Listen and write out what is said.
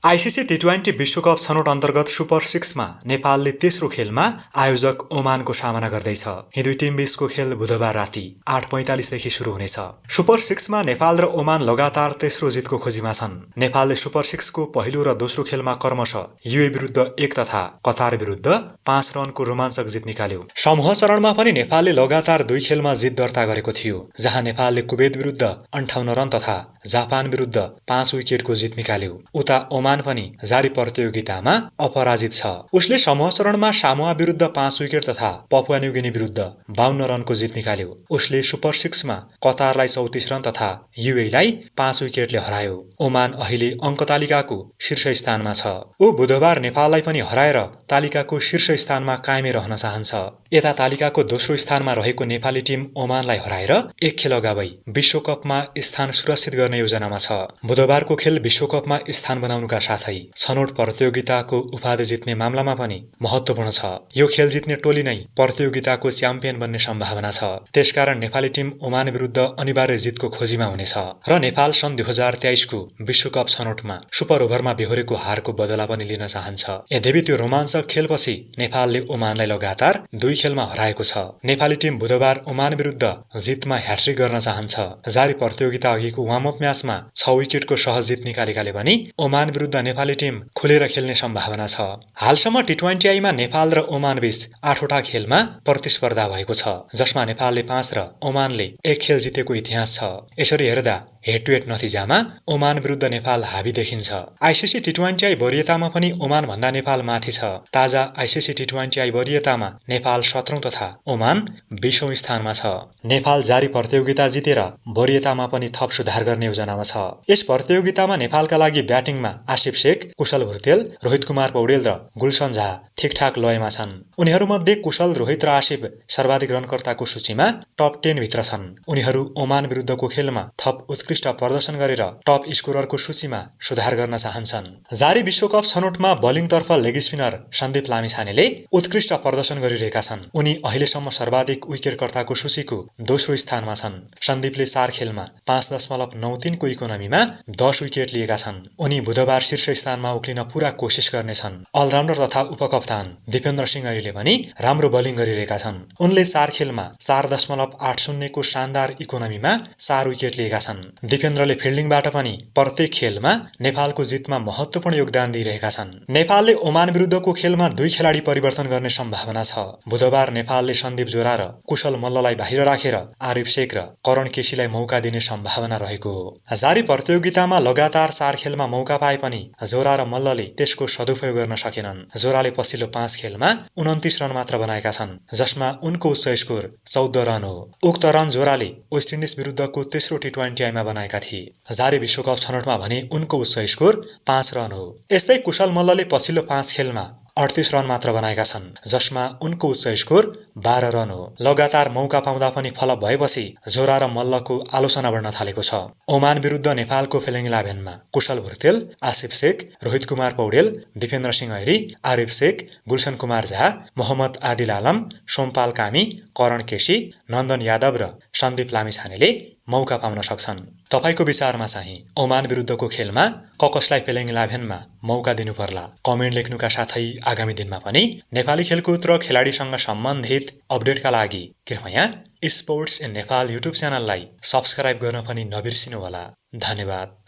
ICC टी20 विश्वकप छनौट अन्तर्गत सुपर 6 मा नेपालले तेस्रो खेलमा आयोजक ओमानको सामना गर्दैछ। यी दुई टिम बीचको खेल बुधबार राति 8:45 देखि सुरु हुनेछ। सुपर 6 मा नेपाल र ओमान लगातार तेस्रो जितको खोजीमा छन्। नेपालले सुपर 6 को पहिलो र दोस्रो खेलमा क्रमशः युए विरुद्ध 1 तथा कतार विरुद्ध 5 रनको रोमाञ्चक जित निकाल्यो। समूह चरणमा पनि नेपालले लगातार 2 खेलमा जित दर्ता गरेको थियो, जहाँ नेपालले कुवेत विरुद्ध 58 रन तथा जापान विरुद्ध 5 विकेटको जित निकाल्यो। उता ओमान पनि जारी प्रतियोगितामा अपराजित छ। उसले समूह चरणमा सामोआ विरुद्ध 5 विकेट तथा पपुवा न्युगिनी विरुद्ध 52 रनको जित निकाल्यो। उसले सुपर 6 मा कतारलाई 34 रन तथा युएलाई 5 विकेटले हरायो। ओमान अहिले अङ्क तालिकाको शीर्ष स्थानमा छ। ऊ बुधबार नेपाललाई पनि हराएर तालिकाको शीर्ष स्थानमा कायमै रहन चाहन्छ। यता तालिकाको दोस्रो स्थानमा रहेको नेपाली टिम ओमानलाई हराएर 1 खेल अगावै विश्वकपमा स्थान सुरक्षित गर्ने योजनामा छ। बुधबारको खेल विश्वकपमा स्थान बनाउनुका साथै छनौट प्रतियोगिताको उपाधि जित्ने मामलामा पनि महत्त्वपूर्ण छ। यो खेल जित्ने टोली नै प्रतियोगिताको च्याम्पियन बन्ने सम्भावना छ। त्यसकारण नेपाली टिम ओमान विरुद्ध अनिवार्य जितको खोजीमा हुनेछ र नेपाल सन् 2023 को विश्वकप छनौटमा सुपर ओभरमा बेहोरेको हारको बदला पनि लिन चाहन्छ। यद्यपि त्यो रोमाञ्चक खेलपछि नेपालले ओमानलाई लगातार 2 खेलमा हराएको छ। नेपाली टिम बुधबार ओमान विरुद्ध जितमा ह्याट्रिक गर्न चाहन्छ। जारी प्रतियोगिता अघिको वार्म अप म्याचमा 6 विकेटको सहज जित निकालेकाले पनि ओमान विरुद्ध नेपाली टिम खुलेर खेल्ने सम्भावना छ। हालसम्म टी20 मा नेपाल र ओमान बीच 8 वटा खेलमा प्रतिस्पर्धा भएको छ, जसमा नेपालले 5 र ओमानले 1 खेल जितेको इतिहास छ। यसरी हेर्दा हेड टु हेड नतिजामा ओमान विरुद्ध नेपाल हावी देखिन्छ। आइसिसी टी20 वरियतामा पनि ओमान भन्दा नेपाल माथि छ। ताजा आइसिसी टी20 वरियतामा नेपाल 17औं तथा ओमान 20औं स्थानमा छ। नेपाल जारी प्रतियोगिता जितेर वरियतामा पनि थप सुधार गर्ने योजनामा छ। यस प्रतियोगितामा नेपालका लागि ब्याटिङमा आसिफ शेख, कुशल भुर्तेल, रोहित कुमार पौडेल र गुलसन झा ठिकठाक लयमा छन्। उनीहरूमध्ये कुशल, रोहित र आसिफ सर्वाधिक रनकर्ताको सूचीमा टप 10 भित्र छन्। उनीहरू ओमान विरुद्धको खेलमा थप उत्कृष्ट प्रदर्शन गरेर टप स्कोररको सूचीमा सुधार गर्न चाहन्छन्। जारी विश्वकप छनौटमा बलिङतर्फ लेग स्पिनर सन्दीप लामिछानेले उत्कृष्ट प्रदर्शन गरिरहेका छन्। उनी अहिलेसम्म सर्वाधिक विकेटकर्ताको सूचीको दोस्रो स्थानमा छन्। सन्दीपले 4 खेलमा 5.93 को इकोनोमीमा 10 विकेट लिएका छन्। उनी बुधबार शीर्ष स्थानमा उक्लिन पूरा कोसिस गर्नेछन्। अलराउन्डर तथा उपकप्तान दिपेन्द्र सिंह ऐरीले पनि राम्रो बलिङ गरिरहेका छन्। उनले 4 खेलमा 4.80 को शानदार इकोनोमीमा 4 विकेट लिएका छन्। दिपेन्द्रले फिल्डिङबाट पनि प्रत्येक खेलमा नेपालको जितमा महत्त्वपूर्ण योगदान दिइरहेका छन्। नेपालले ओमान विरुद्धको खेलमा 2 खेलाडी परिवर्तन गर्ने सम्भावना छ। बुधबार नेपालले सन्दीप जोरा र कुशल मल्ललाई बाहिर राखेर आरिफ शेख र करण केसीलाई मौका दिने सम्भावना रहेको हो। जारी प्रतियोगितामा लगातार 4 खेलमा मौका पाए पनि जोरा र मल्लले त्यसको सदुपयोग गर्न सकेनन्। जोराले पछिल्लो 5 खेलमा 29 रन मात्र बनाएका छन्, जसमा उनको उच्च स्कोर 14 रन हो। उक्त रन जोराले वेस्ट इन्डिज विरुद्धको तेस्रो टी20 मा बनाएका थिए। जारी विश्वकप छनौटमा भने उनको उच्च स्कोर 5 रन हो। यस्तै कुशल मल्लले पछिल्लो 5 खेलमा 38 रन मात्र बनाएका छन्, जसमा उनको उच्च स्कोर 12 रन हो। लगातार मौका पाउँदा पनि फ्लप भएपछि जोरा र मल्लको आलोचना बढ्न थालेको छ। ओमान विरुद्ध नेपालको प्लेइङ 11मा कुशल भुर्तेल, आसिफ शेख, रोहित कुमार पौडेल, दिपेन्द्र सिंह ऐरी, आरिफ शेख, गुलसन कुमार झा, मोहम्मद आदिल आलम, सोमपाल कामी, करण केसी, नन्दन यादव र सन्दीप लामिछानेले मौका पाउन सक्छन्। तपाईको विचारमा चाहिँ ओमान विरुद्धको खेलमा कसलाई प्लेइङ 11मा मौका दिनु पर्ला? कमेन्ट लेख्नुका साथै आगामी दिनमा पनि नेपाली खेलकुद र खेलाडीसँग सम्बन्धित अपडेटका लागि कृपया स्पोर्ट्स इन नेपाल युट्युब च्यानललाई सब्स्क्राइब गर्न पनि नबिर्सिनु होला। धन्यवाद।